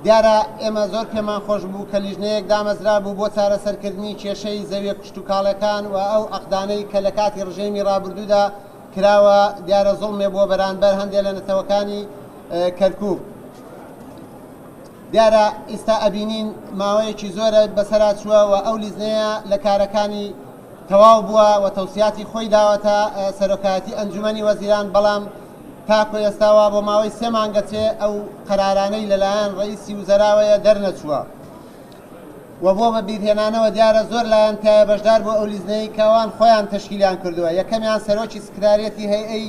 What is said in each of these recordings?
دیارە ئێمە زۆر پێمان خۆش بوو کە لیژنەیەک دامەزرابوو بۆ چارەسەرکردنی کێشەی زەویە کشتوکاڵەکان و ئەو عەقدانەی کە لە کاتی ڕژێمی ڕابردوودا کراوە، دیارە زوڵمێ بووە بەرانبەر هەندێ لە نەتەوەکانی کەرکوک. دیارە ئیستا ئەبینین ماوەیەکی زۆرە بەسەرا چووە و ئەو لیژنەیە لە کارەکانی تەواو بووە و تەوسیاتی خۆی داوەتە سەرۆکایەتی ئەنجومەنی وەزیران، بەڵام تاکو ئێستا وا بۆ ماوەی سێ مانگە چێ ئەو قەرارانەی لەلایەن ڕەئیسی وزەراوەیە دەرنەچووە و بۆ بە بیرهێنانەوە دیارە زۆر لایەن تایە بەشدار بۆ ئەو لیژنەی کە ئەوان خۆیان تەشکیلیان کردووە، یەکەمیان سەرۆکی سکرتاریەتی هەیئەی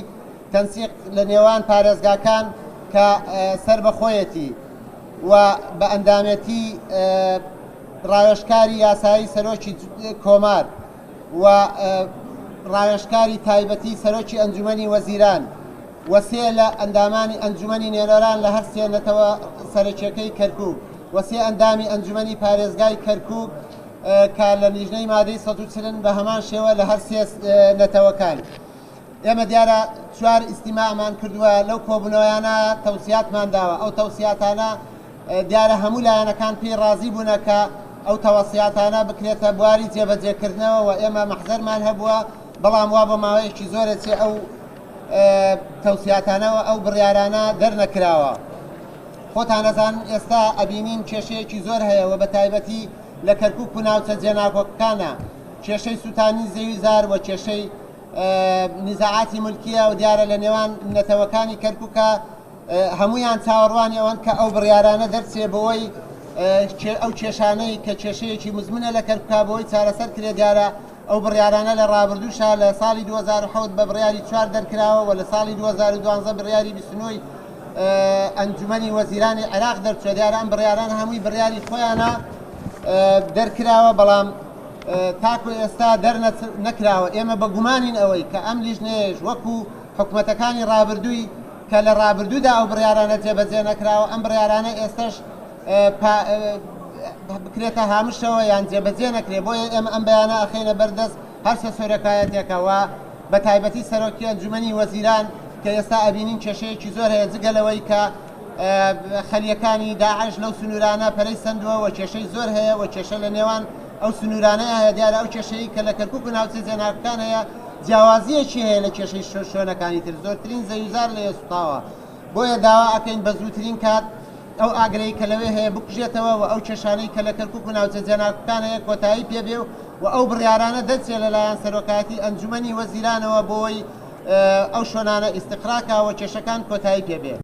تەنسیق لە نێوان پارێزگاکان کە سەر بە خۆیەتی و بە ئەندامێتی ڕاوێژکاری یاسایی سەرۆکی کۆمار و ڕاوێژکاری تایبەتی سەرۆکی ئەنجومەنی وەزیران و سێ لە ئەندامانی ئەنجومەنی نوێنەران لە هەر سێ نەتەوە سەرەکیەکەی کەرکوک و سێ ئەندامی ئەنجومەنی پارێزگای کەرکوک کە لە لیژنەی مادەی 140 بە هەمان شێوە لە هەر سێ نەتەوەکان. ئێمە دیارە چوار ئیستیماعمان کردووە، لەو کۆبوونەوەیانە تەوسیاتمان داوە، ئەو تەوسیاتانە دیارە هەموو لایەنەکان پێی ڕازی بوونە کە ئەو تەوەسیاتانە بکرێتە بواری جێبەجێکردنەوە و ئێمە مەحزەرمان هەبووە، بەڵام وا بۆ ماوەیەکی زۆرە چێ ئەو تەوسیاتانەوە ئەو بڕیارانە دەرنەکراوە. خۆتان ئەزانن ئێستا ئەبینین کێشەیەکی زۆر هەیە و بە تایبەتی لە کەرکوک و ناوچە جێناکۆکەکانە کێشەی سووتانی زەوی زار و کێشەی نیزاعاتی ملکیە و دیارە لە نێوان نەتەوەکانی کەرکوکە هەمویان چاوەڕوانی ئەوەن کە ئەو بڕیارانە دەرچێ بۆی ئەو کێشانەی کە کێشەیەکی مزمنە لە کەرکوکا بۆی چارەسەر کرێ. دیارە ئەو بڕیارانە لە ڕابردووشا لە ساڵی 2007 بە بڕیاری چوار دەرکراوە و لە ساڵی 2012 بڕیاری 29 ئەنجومەنی وەزیرانی عێراق دەرچوە. دیارە ئەم بڕیاران هەمووی بڕیاری خۆیانە دەرکراوە، بەڵام تاکو ئێستا دەرنەکراوە. ئێمە بە گومانین ئەوەی کە ئەم لیژنەیەش وەکو حکومەتەکانی ڕابردووی کە لە ڕابردوودا ئەو بڕیارانە جێبەجێ نەکراوە، ئەم بڕیارانە ئێستش بکرێتە هامشەوە یان جێبەجێ نەکرێ. بۆیە ئێمە ئەم بەیانە ئەخەینە بەردەست هەرسە سەرۆکایەتێکەوە بە تایبەتی سەرۆکی ئەنجومەنی وەزیران کە ئێستا ئەبینین کێشەیەکی زۆر هەیە، جگە لەوەی کە خەلیەکانی داعش لەو سنوورانە پەرەی سندووە و کێشەی زۆر هەیە و کێشە لە نێوان ئەو سنوورانەیە هەیە. دیارە ئەو کێشەی کە لە کەرکوک و ناوچە جێناکەکان هەیە جیاوازیەکی هەیە لە کێشەی شوێنەکانی تر، زۆرترین زەویزار لێ سوتاوە. بۆیە داوا ئەکەین بە زووترین کات ئەو ئاگرەی کە لەوێ هەیە بکوژێتەوە و ئەو کێشانەی کە لە کەرکوک و ناوچە جێناکەکان هەیە کۆتایی پێبێ و ئەو بڕیارانە دەرچێ لەلایەن سەرۆکایەتی ئەنجومەنی وەزیرانەوە بۆی ئەو شوێنانە ئیستقراکە و کێشەکان کۆتایی پێبێ.